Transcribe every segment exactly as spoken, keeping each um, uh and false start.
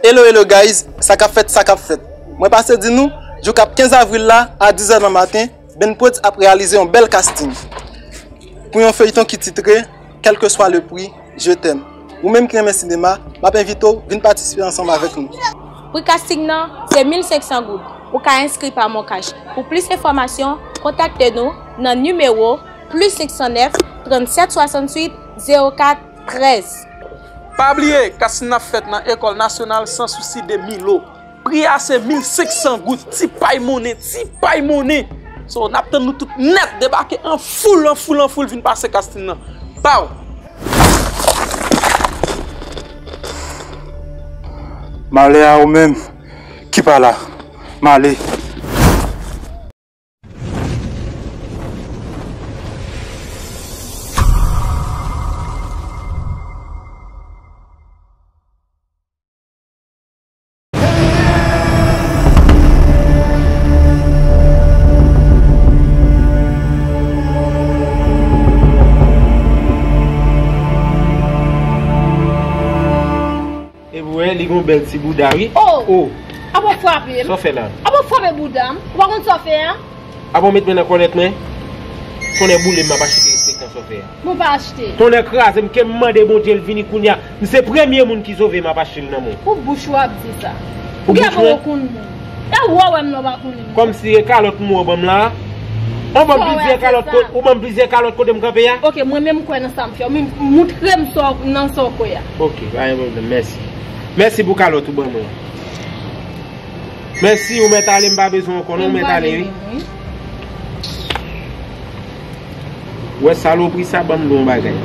Hello, hello guys, sa k ap fèt, sa k ap fèt. Mwen pase di nou, jou k ap kenz avril la, a diz è nan maten, Ben Prodz ap reyalize yon bèl casting pou yon feyton ki titre Quel que soit le prix, je t'aime. Ou menm ki renmen sinema, m ap envite w vin patisipe ansanm avèk nou. Pri casting nan se mil senk san goud. Ou ka enskri pa MonCash. Pou plis enfòmasyon, kontakte nou nan nimewo plis senk san nèf, trannsèt swasantuit, zewo kat trèz. Pa bliye, casting nan ap fèt nan Ecole Nationale Sans Souci de Milo. Pri a se mil senk san goud, ti pay monnen, ti pay monnen. So, n ap tann nou tout nèt, debake an foul, an foul, an foul, vin pase casting nan. Pow! Malè a ou menm ki pa la. Malè. Epi w wè, li gon bèl ti bouda, wi. Oh! Oh! Apa w frape m? Sa w fè la? Apa w frape bouda m? Ou pa konn sa w fè a? Apa w met mwen nan kòlèt mwen? Tonnè boule m, m ap achte derespektan sa w fè a. Mwen pa achte. Tonnè kraze m, ke m mande Bondye l vini kounye a. M se premye moun ki sove, m ap achte l nan men w. Pou bouch ou ap di sa. Pou bouch mwen? Ou konn moun. E ou wè m la, ou pa konnen m. Kòmsi e kalòt m wè w ban m la. Ou ban m plizyè kalòt kote, ou ban m plizyè kalòt kote m kanpe a. Ok, mwen menm m kwè nan sa m fè. Moutre m sa w, nan sa w kwè a. Ok, pa gen pwoblèm, mèsi. Mèsi pou kalòt ou ban mwen. Mèsi, ou mèt ale, m pa bezwen ankò non, ou mèt ale, wi. Ou wè salopri sa, ban m di w yon bagay.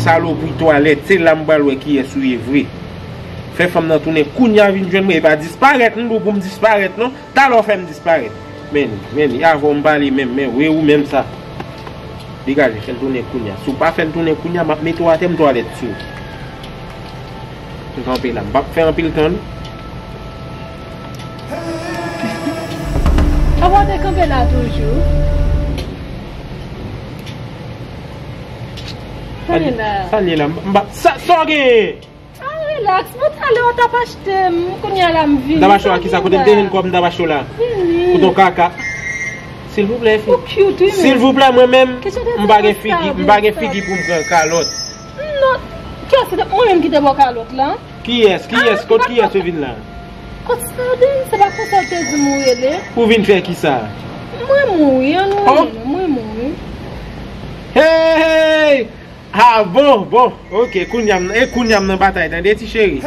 Salopri twalèt, se la m pral wè kiyès ou ye vre. Fè fanm nan tounen kounye a vin jwenn mwen, e pa disparèt, m di w pou m disparèt non. Talè w fè m disparèt. Men li, men li, avè w m pale menm, men wi ou menm sa. Degaje, fè l tounen kounye a. Si w pa fè l tounen kounye a, m ap mete w atè, m twalèt sou ou. M kanpe la, m p ap fè anpil tan non. Apa w te kanpe la toujou? Sa l ye la? Sa l ye la? M pa, sa, sa w genyen? Ah, relax. Bon, talè w t ap achte m. Kounye a la, m vini. M t ap achte w a kisa? Kote m te jwenn kòb m t ap achte w la? Vini. Kote w kaka? Silvouplè, fi. Ou cute, wi, men. Silvouplè, mwen menm, m pa gen figi, m pa gen figi pou m pran kalòt. Non. Kiyès se te mwen menm ki te ba w kalòt la? Kiyès? Kiyès? Kot kiyès ou vin la? Kot sa w di? Se pa konsa w te di m ou rele? Ou vin fè kisa? Mwen mouri, an nou rele non, mwen mouri. Hey, hey! Ah, bon, bon. Ok, kounye a m, e kounye a m nan batay, tande, ti cheri.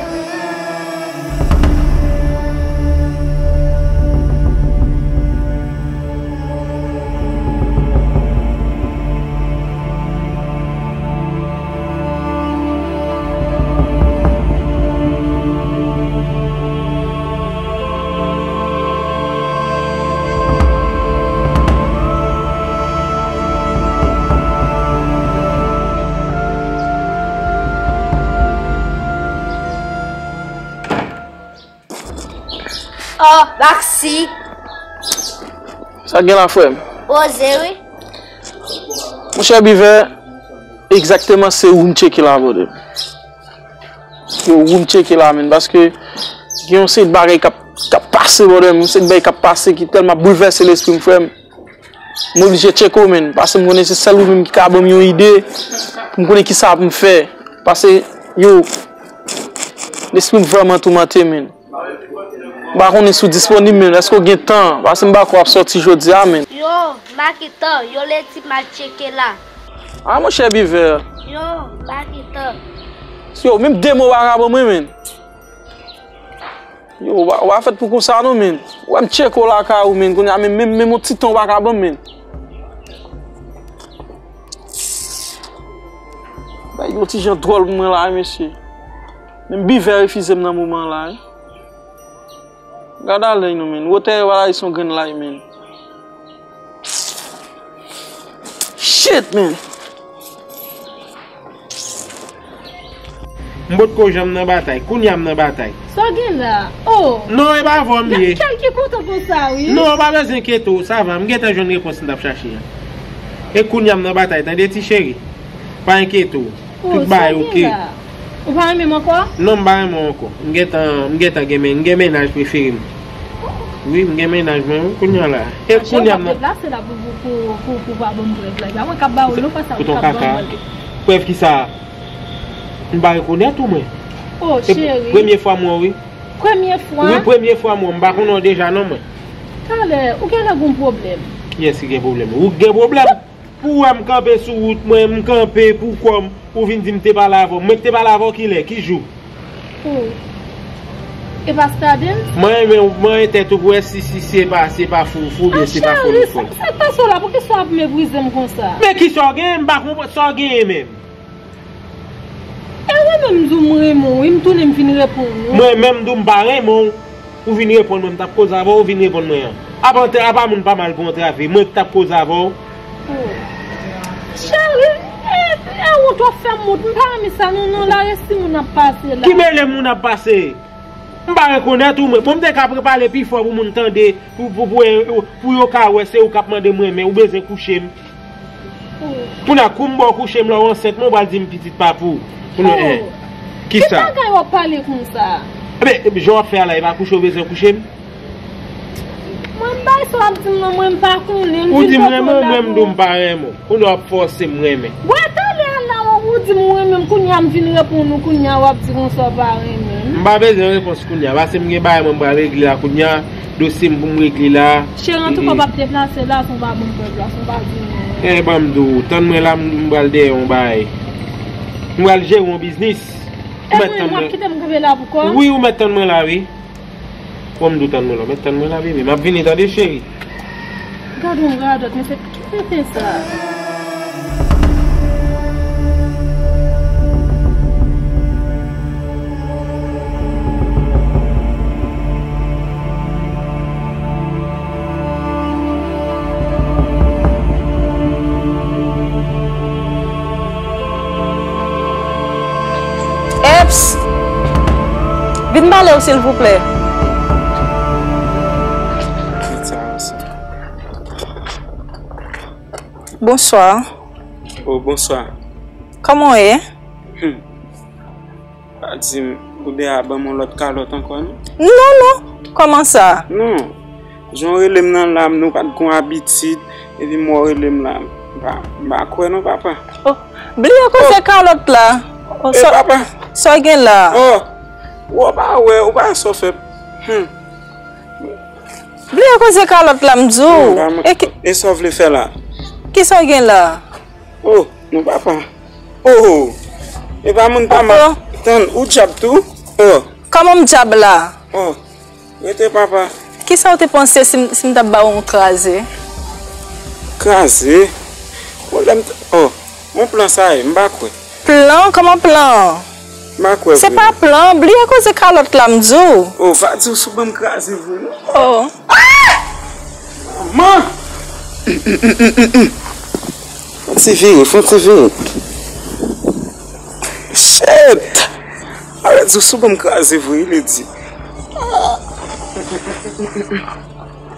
Oh, Maxi. Sa gen la, frè m? Poze, wi. Monchè Bivè, egzakteman se ou m tcheke la, brother. Yo, ou m tcheke la, menn, paske gen yon seri de bagay k ap, k ap pase, brother, yon seri de bagay k ap pase ki tèlman ap boulvèse lespri m, frè m. M oblije tcheke w, menn, paske m konnen se sèl ou menm ki ka ban m yon ide pou m konnen kisa pou m fè. Paske, yo, lespri m vrèman toumante, menn. M pa konnen si w disponib, menn. Èske w gen tan? Paske m pa kwè w ap sòti jodi a, menn. Yo, m pa gen tan. Yo, ledi m al tcheke la. Ah, monchè Bivè. Yo, m pa gen tan. Yo, menm de mo w pa ka ban mwen, menn. Yo, w pa, w pa fèt pou konsa non, menn. Ou wè m tcheke w lakay ou, menn. Kounye a, menm, menm, menm yon ti tan w pa ka ban m, menn. Bay yon ti jan dwòl pou mwen la, wi, mesye. Menm Bivè refize m nan moman la, wi. Gad alèy nou, menn. Wotè yo pa la, se yon grenn lay, menn. Shit, menn. M potko janm nan batay. Kounye a m nan batay. Sa w gen la? Oh! Non, e pa avè w m ye. Kèl ki kontan konsa, wi. Non, ou pa bezwen enkyete w. Sa va, m gentan jwenn repons m t ap chache a. E kounye a m nan batay, tande, ti cheri. Pa enkyete w. Oh, tout bagay oke. Ou pa renmen m ankò? Non, m pa renmen w ankò. M gentan, m gentan gen men, m gen mennaj prefere m. Wi, m gen mennaj mwen, wi, kounye a la. E kounye a m nan. Deplase la pou, pou, pou, pou, pou pa ban m prèv la. E pa mwen k ap ba w non, pa sa, ou k ap ban m. Prèv ki sa? M pa rekonèt ou, mwen. Oh, cheri. Premye fwa m wè w, wi. Premye fwa? Wi, premye fwa m wè w. M pa konnen w deja, non, mwen. Talè, ou genlè gon pwoblèm. Kiyès ki gen pwoblèm? Ou k gen pwoblèm? Pou w wè m kanpe sou wout mwen, m kanpe pou kò m, ou vin di m te pale avè w. Mwen k te pale avè w kilè, ki jou? Oh. E pa Stardens? Mwen renmen, mwen renmen tèt ou pou wè si, si se pa, se pa fou, fou oubyen se pa foli, foli. Sa k pase w la? Poukisa w ap meprize m konsa? Men kisa w genyen? M pa konprann sa w genyen menm. E mwen menm m di w m renmen w, wi, m tounen m vin reponn ou. Mwen menm m di w m pa renmen w. Ou vin reponn mwen, m t ap koze avè w, ou vin reponn mwen an. Apa, apa moun pa mal pou antrave, mwen k t ap koze avè w. Oh. Cheri, e, e wont w ap fè m wont, m pa renmen sa non, non, la resi moun ap pase la. Ki mele moun ap pase? M pa rekonèt ou, mwen. Bon, m te ka prepare pi fò pou moun tande, pou, pou, pou, pou yo ka wè se ou k ap mande m renmen, ou bezwen kouche m. Kounye a, kou m ba w kouche m la, w ansent, men w pral di m pitit pa pou ou. Kounye a, eh, kisa? Ki bagay w ap pale konsa? Ebyen, jan w ap fè a la, e pa kouche w bezwen kouche m? Mwen, bay sa w ap di m nan, mwen, m pa konnen. Ou di m renmen w, mwen, m di w m pa renmen w. Kounye a, w ap fòse m renmen. Bwè, talè a la, ou di m ou renmen m, kounye a, m vin reponn ou, kounye a, w ap di konsa w pa renmen m. M pa bezwen repons kounye a, paske m gen bagay mwen m pral regle la kounye a. Dosye m pou m regle la. Cheri, antouka, w p ap deplase la san w pa ban m prèv la, san w pa di m non. Eh, ban m di w, tann mwen la, m pral dèyè yon bagay. M pral jere yon biznis. Ou mèt tann mwen. W ap kite m kanpe la pou kò? Wi, ou mèt tann mwen la, wi. Ban m di w tann mwen la, ou mèt tann mwen la, bebe. M ap vini, tande, cheri. Gad yon radòt, men se ki tenten sa? Eps! Vin pale w, silvouplè. Bonswa. Oh, bonswa. Kòman w ye? Hmm. Pa di m, ou deja ban m yon lòt kalòt ankò, non? Non, non. Kòman sa? Non. Jan w rele m nan la, nou pa t gon abitid, epi m wè w rele m la. M pa, m pa kwè non, papa. Oh, bliye koze kalòt la. Oh, e, papa. Sa w gen la? Oh, ou pa wè, ou pa wè sa w fè. Hmm. Bliye koze kalòt la, m di w. E ki, e sa w vle fè la? Kisa w gen la? Oh, non, papa. Oh, e pa moun pa mal. Tann, ou djab tou? Oh. Kòman m djab la? Oh, rete, papa. Kisa w te panse si m, si m t ap ba w yon kraze? Kraze? Pwoblèm t-, oh, yon plan sa ye, m pa kwè. Plan? Kòman plan? M pa kwè vre. Se pa plan, bliye koze kalòt la, m di w. Oh, pa di w sou ban m kraze vre, non. Oh. Manman! Fon ti vire, fon ti vire. Shit! Arèt di w sou ban m kraze vre, li di.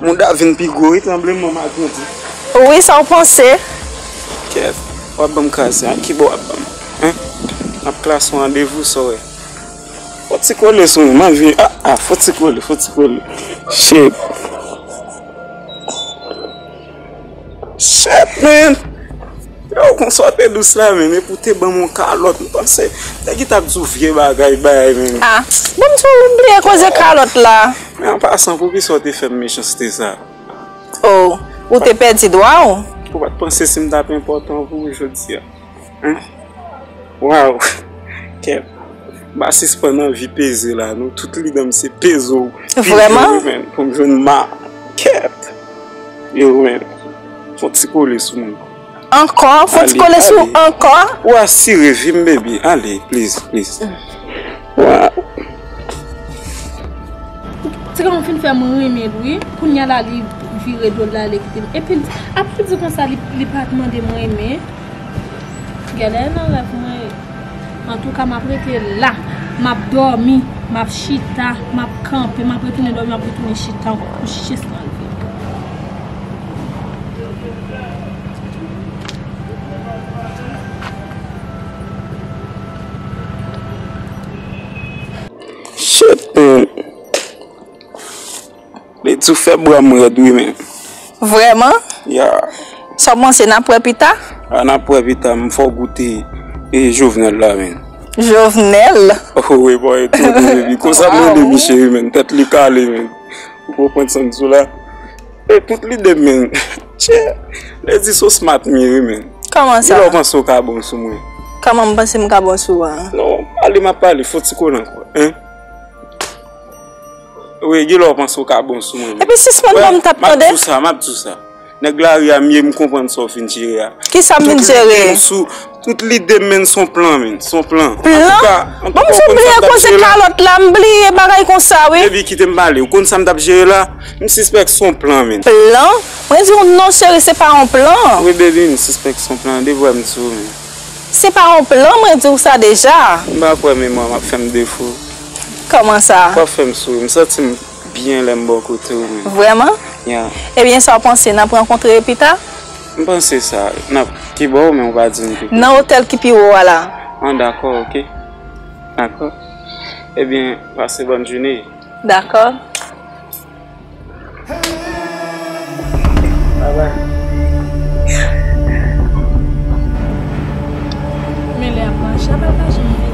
Mouda vin pi gwo, wi, tranbleman m a grandi. Wi, sa w panse? Kèt, w ap ban m kraze, a ki bò w ap ban m? Hen? M ap klase yon randevou, sa w wè. Fò ti kole sou mwen, m anvi, ah, ah, fò ti kole, fò ti kole. Shit. Shit, man. Yo, konsa w te dous la, men, epi w te ban m yon kalòt. M panse, nèg ki t ap di w vye bagay, bagay, men. Ah, bon, m sou bliye koze kalòt la. Men an pasan, poukisa w te fè m mechanste sa? Oh, ou te pèdi dwa w? Ou pa t panse si m t ap enpòtan pou ou jodi a? Hein? Waw! Kèt. M pa sispann anvi peze la, non. Tout lide m se peze w. Vrèman? Peze w, men, pou m jwenn ma. Kèt. Yo, men. Fon ti kole sou mwen. Ankò? Fon ti kole sou ankò? Ou asire vi m, baby. Ale, please, please. Waw. Ti gason fin fè m renmen l, wi. Kounye a la, li vire do l, l ale kite m. Epi, apre l di konsa, li, li pa t mande m renmen. Genlè nan rèv mwen. Antouka, m ap rete la. M ap dòmi, m ap chita, m ap kanpe, m ap retounen dòmi, m ap retounen chita ankò pou jistan l vini. Tou fè bra m rèd wi, men. Vrèman? Ya. Sa w panse, n ap wè pita? A, n ap wè pita, m fè w goute e Jovenel la, men. Jovenel? Oh, wi, bòy, e tou, wi, wi. Konsa m rele misye, wi, men. Tèt li kale, men. Ou konprann sa m di w la? E tout lide m, men. Tchè, lè di so smart m ye, wi, men. Kòman sa? Kilè w panse w ka bon sou mwen? Kòman m panse m ka bon sou ou a? Non, pale m ap pale, fò ti konan, kwa. Hein? Wi, gen lè w panse w ka bon sou mwen, men. Epi sispann ban m tap tande. M ap di w sa, m ap di w sa. Nèg lari a m ye, m konprann sa w fin jere a. Kisa m vin jere? Sou tout lide m, men, s on plan, men, s on plan. Plan? Bon, m sou bliye koze kalòt la, m bliye bagay konsa, wi. Baby, kite m pale. Ou konn sa m t ap jere la? M sispèk s on plan, men. Plan? Mwen di w non, cheri, se pa yon plan. Wi, baby, m sispèk s on plan. Devwa m di w, men. Se pa yon plan, mwen di w sa deja. M pa kwè memwa m ap fè m defo. Kòman sa? W ap fè m souri. M santi m byen lè m bò kote w, men. Vrèman? Ya. Ebyen, sa w panse, n ap rankontre pita? M panse sa. N ap, ki bò w, men w pa di m ki kote. Nan otèl ki pi wo a la. An, dakò, oke. Dakò. Ebyen, pase bòn jounen. Dakò. Bye bye. Men lè ap mache, ap al mache vini.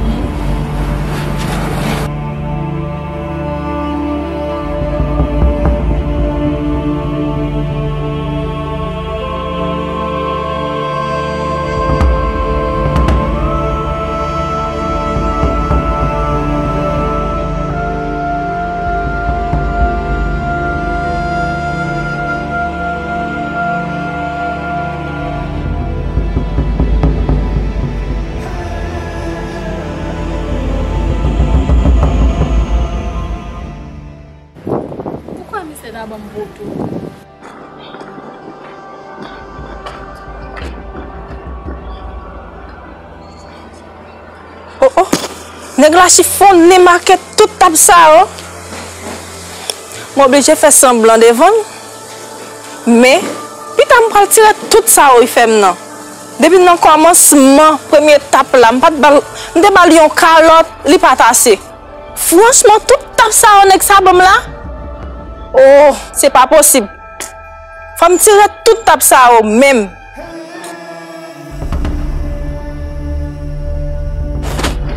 Poukwa misye ta ban m poto? Oh, oh. Nèg la chifonnen make tout tab sa yo. M oblije fè sanblan devan l. Men, pita m pral tire tout sa yo li fè m nan. Depi nan kòmansman premye tap la, m pa t ba l, m te ba l yon kalòt, li pa t ase. Franchman, tout tap sa yo nèg sa ban m la, oh, se pa posib. Fò m tire tout tap sa yo menm.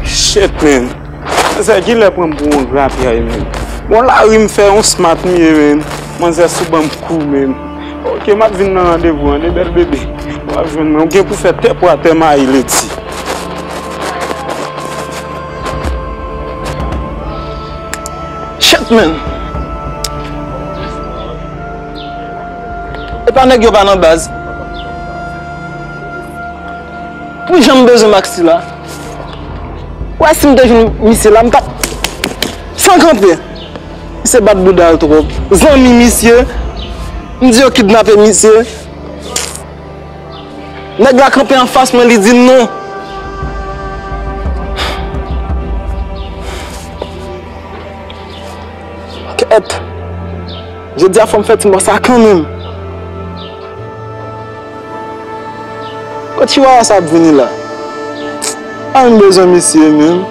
Shit, man. Manzè genlè pran m pou yon grapyay, man. Bon, lari m fè yon smart m ye, man. Manzè sou ban m kou, man. Ok, m ap vin nan randevou an, de bèl bebe. W ap jwenn mwen. Ou gen pou fè tè pou atè mayi leti. Shit, man. E pa nèg yo pa nan baz. Pou jan m bezwen Maxi la. Ou wè si m te jwenn misye la, m t ap san kanpe. Misye bat bouda l twòp. Zanmi misye, m di yo kidnape misye. Nèg la kanpe anfas mwen, li di non. Kèt. Jodi a fò m fè ti mò sa kanmenm. Kot chihuahua sa ap vini la? A, m bezwen misye menm.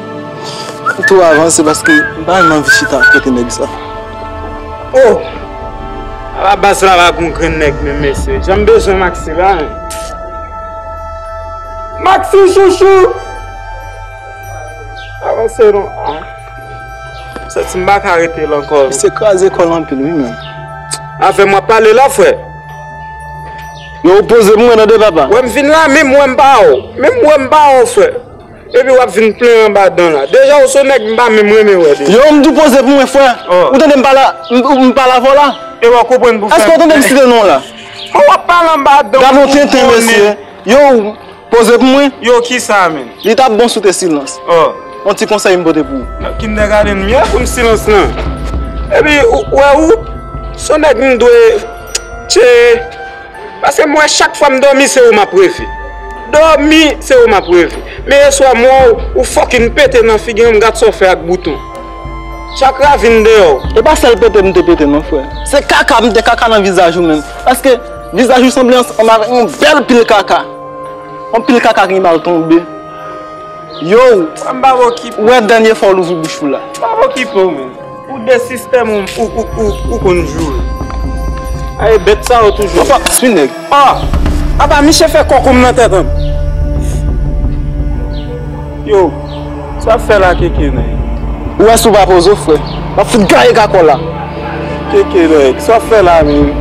M tou avanse paske m pa menm anvi chita kote nèg sa. Oh! Ala baz la pa gon grenn nèg menm, mesye. Jan m bezwen Maxi la, men. Maxi chouchou! Avanse non. Ah. Santi m pa ka rete la ankò. Misye kraze kò l anpil, wi, menm. Avè m w ap pale la, frè. Yo, poze pou mwen tande, papa. Wè m vin la, menm wè m pa wè w. Menm wè m pa wè w, frè. Epi w ap vin plenyen anba dan la. Deja, w se yon nèg m pa menm renmen wè deja. Yo, m di w poze pou mwen, frè. Oh. Ou tande m pale, m, m pale avè w la? E w konprann pou fè. Èske w tande m site non w la? Bon, w ap pale anba dan. Gad yon tenten, mesye. Yo, poze pou mwen. Yo, kisa, menm? Li t ap bon si w te silans. Oh. Yon ti konsèy m pote pou ou. Kindergarten m ye pou m silans lan. Epi, ou, wè ou, se yon nèg m dwe tcheye. Paske m wè chak fwa m dòmi, se ou m ap reve. Dòmi, se ou m ap reve. Men yèswa, m wè w, ou fucking pete nan figi m, gad sa w fè ak bouton. Chak ravin deyò. E pa sèl pete m te pete non, frè. Se kaka m te kaka nan vizaj ou menm. Paske vizaj ou sanble ansanm avèk yon bèl pil kaka. Yon pil kaka ki mal tonbe. Yo, ou wè dènye fwa w louvri bouch ou la. M pa okipe w, menm. Ou de sistèm ou, ou, ou, ou, ou konn joure. Ay, bèt sa yo toujou. Apa, swi nèg. Ah! Apa, miche fè kòkòm nan tèt an. Yo, sa w ap fè la, Keke, nèg? Ou wè si w pa poze w, frè. M ap fout gaye kakò la. Keke, nèg, sa w ap fè la, menm?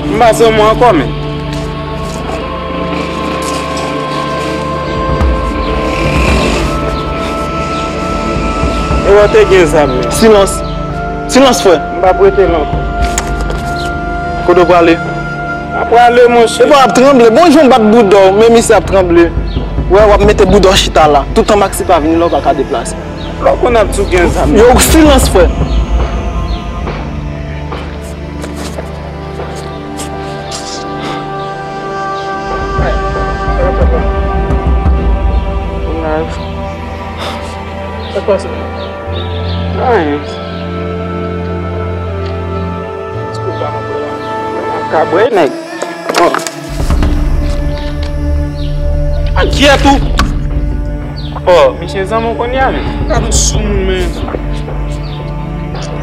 M pa zanmi w ankò, menm. E w te gen zam, menm. Silans. Silans, frè. M p ap rete la ankò. Kote w prale? M ap prale, monchè. Epa w ap tranble. Bon jan w bat bouda w, men misye ap tranble. Wè, w ap mete bouda w chita la. Toutan Maxi pa vini la, w pa ka deplase. Lè w konn ap di w gen zam. Yo, silans, frè. Sa k pase? Anyen. Kabwè nèg. Oh. Akyèt ou. Oh, misye zanmi w kounye a, men. Gad yon soumoun, men.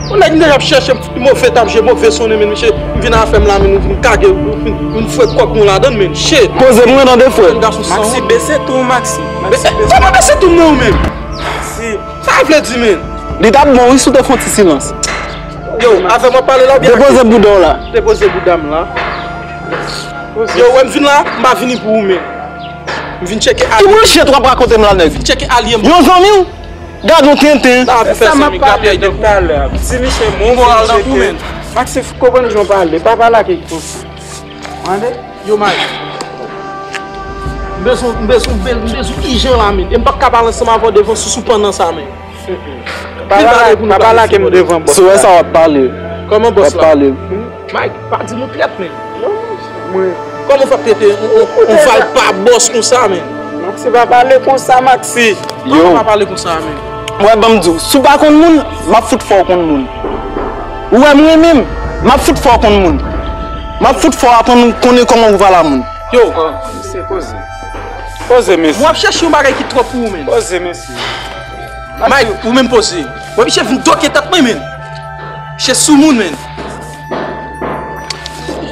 Yon nèg m deja ap chèche, m fout move, t ap jwe move sonnen, men misye, m vin afè m la, men nou vin kage, nou vin, vin fwe kòk nou ladann, men. Shit. Poze m, mwen tande, frè. Maxi, bese tou, Maxi. Maxi, bese. Kòman bese tou nan ou menm? Maxi. Sa vle di, men? Li t ap bon, wi, si w te fè yon ti silans. Yo, avè m w ap pale la, oubyen... Depoze bouda w la. Depoze bouda m la. Yo, wè m vin la, m pa vini pou ou, men. M vin tcheke alye. Ki bullshit w ap rakonte m la, nèg? Vin tcheke alye m. Yon zanmi w? Gad yon tenten. Sa m ap pale depi talè. Di misye, mwen, al nan kou, men. Maxi, konprann jan w pale. Pa pale ak konsa. Tande? Yo, Mike. M bezwen, m bezwen, m bezwen ijan la, men. E m p ap ka pale ansanm avè w devan sousou pandan sa, men. Pa pale, pa pale ak m devan bòs la. Si w wè sa, w ap pale. Kòman bòs la? W ap pale. Mike, pa di nou trèt, men. Mwen. Kòman w fè ap trete yon, yon, yon valpa bòs konsa, men? Maxi, pa pale konsa, Maxi. Yo. Kòman pa pale konsa, men? Wè, ban m di w, si w pa konn moun, m ap fout fè w konn moun. Ou wè m renmen m, m ap fout fè w konn moun. M ap fout fè w aprann konnen kòman ou vala moun. Yo. Oh, mesye, poze. Poze, mesye. Mwen ap chèche yon bagay ki twòp pou ou, men. Poze, mesye. Mike, ou menm poze. Wè, misye vin doke tèt mwen, men. Misye soumoun, men.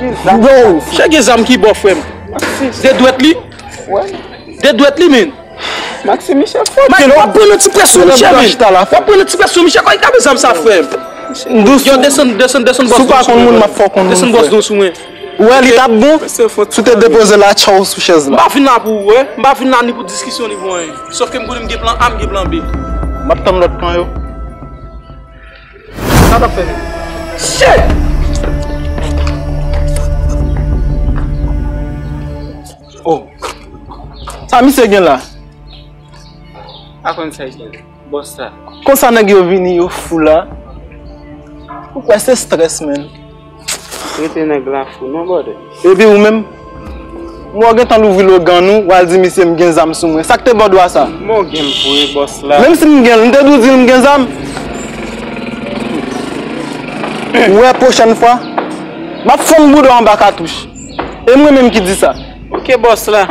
Yo. Misye gen zam ki bò, frè m. De dwèt li. De dwèt li, men. Maxi, misye fò. Mike, w ap pran yon ti presyon, misye, men. W ap pran yon ti presyon, misye, kòman li ka bezwen zam sa, frè m? Yo, desann, desann, desann bòs. Si w pa konn moun, m ap fè w konn moun, frè. Desann bòs dous sou mwen. Ou wè, li t ap bon si w te depoze la, tchaw sou chèz la. M pa vin la pou ou, wè. M pa vin la ni pou diskisyon, ni pou anyen. Sòf ke m konnen m gen plan A, m gen plan B. M ap tann lòt plan yo. Sa t ap fè menm? Shit! Oh. Sa misye gen la? Pa konn sa l gen. Bòs la. Konsa nèg yo vini, yo fou la. Ou kwè se strès, menn. Rete nèg la fou, non, brother. Epi ou menm? Mwen w gentan louvri logan ou, w al di misye m gen zam sou mwen. Sa k te ba w dwa sa? Mwen w gen m vre, bòs la. Menm si m gen l, m te dwe di l m gen zam. Ou wè, pwochèn fwa, m ap fonn bouda w anba katouch. E mwen menm ki di sa. Ok, bòs la.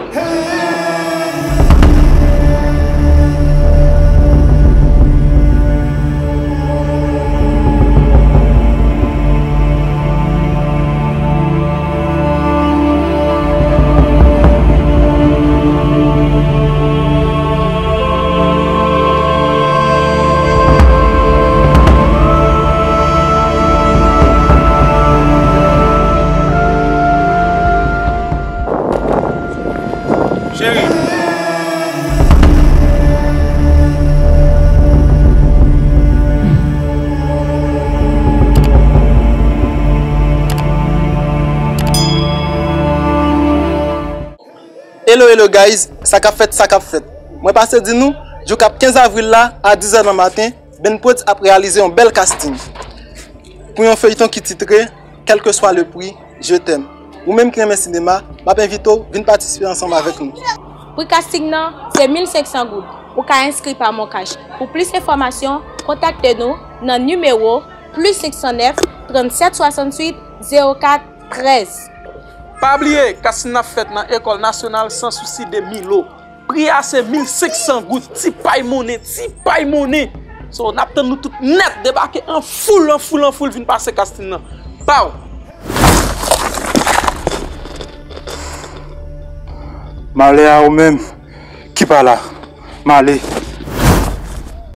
Cheri. Hello, hello, guys, sa k ap fèt, sa k ap fèt. Mwen pase di nou, jou k ap kenz avril la, a dizè nan maten, Ben Prodz ap reyalize yon bèl casting pou yon feyton ki titre Quel que soit le prix, je t'aime. Ou menm ki renmen sinema, m ap envite w vin patisipe ansanm avèk nou. Pri casting nan se mil senk san goud. Ou ka enskri pa MonCash. Pou plis enfòmasyon, kontakte nou nan nimewo plis senk san nèf, trannsèt swasantuit, zewo kat, trèz. Pa bliye, casting nan ap fèt nan École Nationale Sans Souci de Milo. Pri a se mil senk san goud, ti pay monnen, ti pay monnen. So, n ap tann nou tout nèt debake an foul, an foul, an foul, vin pase Kastin nan. Paw! Malè a ou menm ki pa la. Malè.